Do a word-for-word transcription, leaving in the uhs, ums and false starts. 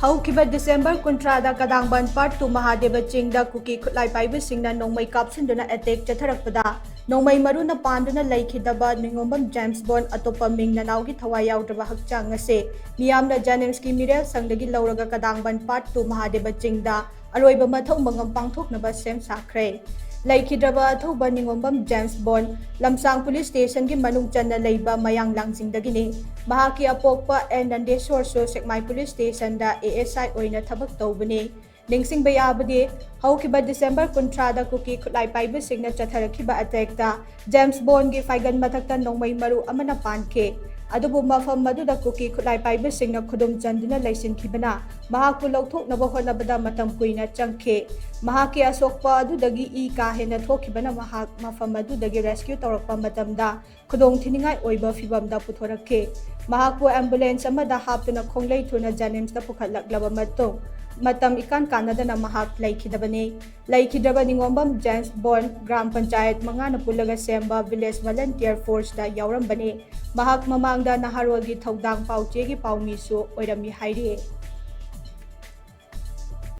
ꯍꯧꯈꯤꯕ December ꯀꯨꯟꯊ꯭ꯔꯥꯗ ꯀꯗꯥꯡꯕꯟ part two ꯃꯍꯥꯗꯦꯕ ꯆꯤꯡꯗ ꯀꯨꯀꯤ ꯈꯨꯠꯂꯥꯏ ꯄꯥꯏꯕꯁꯤꯡꯅ ꯅꯣꯡꯃꯩ ꯀꯥꯞꯁꯤꯟꯗꯨꯅ ꯑꯦꯇꯦꯛ ꯆꯠꯊꯔꯛꯄꯗ ꯅꯣꯡꯃꯩ ꯃꯔꯨꯅ ꯄꯥꯟꯗꯨꯅ ꯂꯩꯈꯤꯗꯕ ꯅꯤꯉꯣꯝꯕꯝ ꯖꯦꯝꯁ ꯕꯣꯟ, ꯑꯇꯣꯞꯄ ꯃꯤꯡ ꯅꯅꯥꯎꯒꯤ ꯊꯋꯥꯏ ꯌꯥꯎꯗ꯭ꯔꯕ ꯍꯛꯆꯥꯡ ꯑꯁꯤ ꯃꯤꯌꯥꯝꯅ ꯖꯦꯅꯤꯝꯁꯀꯤ ꯃꯤꯔꯦꯜ ꯁꯪꯗꯒꯤ ꯂꯧꯔꯒ ꯀꯗꯥꯡꯕꯟ ꯄꯥꯔꯠ ꯇꯨ ꯃꯍꯥꯗꯦꯕ ꯆꯤꯡꯗ ꯑꯔꯣꯏꯕ ꯃꯊꯧ ꯃꯉꯝ ꯄꯥꯡꯊꯣꯛꯅꯕ ꯁꯦꯝ ꯁꯥꯈ꯭ꯔꯦ꯫ ꯂꯩꯈꯤꯗ꯭ꯔꯕ ꯑꯊꯧꯕ ꯅꯤꯉꯣꯝꯕꯝ ꯖꯦꯝꯁ ꯕꯣꯟ ꯂꯝꯁꯥꯡ ꯄꯨꯂꯤꯁ ꯁ꯭ꯇꯦꯁꯟꯒꯤ ꯃꯅꯨꯡ ꯆꯟꯅ ꯂꯩꯕ ꯃꯌꯥꯡ ꯂꯥꯡꯖꯤꯡꯗꯒꯤꯅꯤ꯫ ꯃꯍꯥꯛꯀꯤ ꯑꯄꯣꯛꯄ and ꯅꯟꯗꯦꯁꯣꯔꯁꯨ Sekmai police ꯁ꯭ꯇꯦꯁꯟꯗ A S ꯑꯥꯏ ꯑꯣꯏꯅ ꯊꯕꯛ ꯇꯧꯕꯅꯤ꯫ ꯅꯤꯡꯁꯤꯡꯕ ꯌꯥꯕꯗꯤ, ꯍꯧꯈꯤꯕ ꯗꯤꯁꯦꯝꯕꯔ ꯀꯨꯟꯊ꯭ꯔꯥꯗ ꯀꯨꯀꯤ ꯈꯨꯠꯂꯥꯏ ꯄꯥꯏꯕꯁꯤꯡꯅ ꯆꯠꯊꯔꯛꯈꯤꯕ ꯑꯦꯇꯦꯛꯇ ꯖꯦꯝꯁ ꯕꯣꯟꯒꯤ ꯐꯥꯏꯒꯟ ꯃꯊꯛꯇ ꯅꯣꯡꯃꯩ ꯃꯔꯨ ꯑꯃꯅ ꯄꯥꯟꯈꯤ꯫ ꯑꯗꯨꯕꯨ ꯃꯐꯝ ꯑꯗꯨꯗ ꯀꯨꯀꯤ ꯈꯨꯠꯂꯥꯏ ꯄꯥꯏꯕꯁꯤꯡꯅ ꯈꯨꯗꯨꯝ ꯆꯟꯗꯨꯅ ꯂꯩꯁꯤꯟꯈꯤꯕꯅ ꯃꯍꯥꯛꯄꯨ ꯂꯧꯊꯣꯛꯅꯕ ꯍꯣꯠꯅꯕꯗ ꯃꯇꯝ ꯀꯨꯏꯅ ꯆꯪꯈꯤ꯫ ꯃꯍꯥꯛꯀꯤ ꯑꯁꯣꯛꯄ ꯑꯗꯨꯗꯒꯤ ꯏ ꯀꯥ ꯍꯦꯟꯅ ꯊꯣꯛꯈꯤꯕꯅ ꯃꯍꯥꯛ ꯃꯐꯝ ꯑꯗꯨꯗꯒꯤ ꯔꯦꯁꯀ꯭ꯌꯨ ꯇꯧꯔꯛꯄ ꯃꯇꯝꯗ ꯈꯨꯗꯣꯡꯊꯤꯅꯤꯡꯉꯥꯏ ꯑꯣꯏꯕ ꯐꯤꯚꯝꯗ ꯄꯨꯊꯣꯔꯛꯈꯤ꯫ ꯃꯍꯥꯛꯄꯨ ꯑꯦꯝꯕꯨꯂꯦꯟꯁ ꯑꯃꯗ ꯍꯥꯞꯇꯨꯅ ꯈꯣꯡꯂꯩ ꯊꯨꯅ ꯖꯦꯅꯤꯝꯁꯇ ꯄꯨꯈꯠꯂꯛꯂꯕ ꯃꯇꯨꯡ, ꯃꯇꯝ ꯏꯀꯥꯟ ꯀꯥꯟꯅꯗꯅ ꯃꯍꯥꯛ ꯂꯩꯈꯤꯗꯕꯅꯤ꯫ ꯂꯩꯈꯤꯗ꯭ꯔꯕ ꯅꯤꯉꯣꯝꯕꯝ ꯖꯦꯝꯁ ꯕꯣꯟ ꯒ꯭ꯔꯥꯝ ꯄꯟꯆꯥꯌꯠ ꯃꯉꯥꯅ ꯄꯨꯜꯂꯒ ꯁꯦꯝꯕ ꯚꯤꯂꯦꯖ ꯚꯣꯂꯟꯇꯤꯌꯔ ꯐꯣꯔꯁꯇ ꯌꯥꯎꯔꯝꯕꯅꯤ꯫ ꯃꯍꯥꯛ ꯃꯃꯥꯡꯗ ꯅꯍꯥꯔꯣꯜꯒꯤ ꯊꯧꯗꯥꯡ ꯄꯥꯎꯆꯦꯒꯤ ꯄꯥꯎꯃꯤꯁꯨ ꯑꯣꯏꯔꯝꯃꯤ ꯍꯥꯏꯔꯤ꯫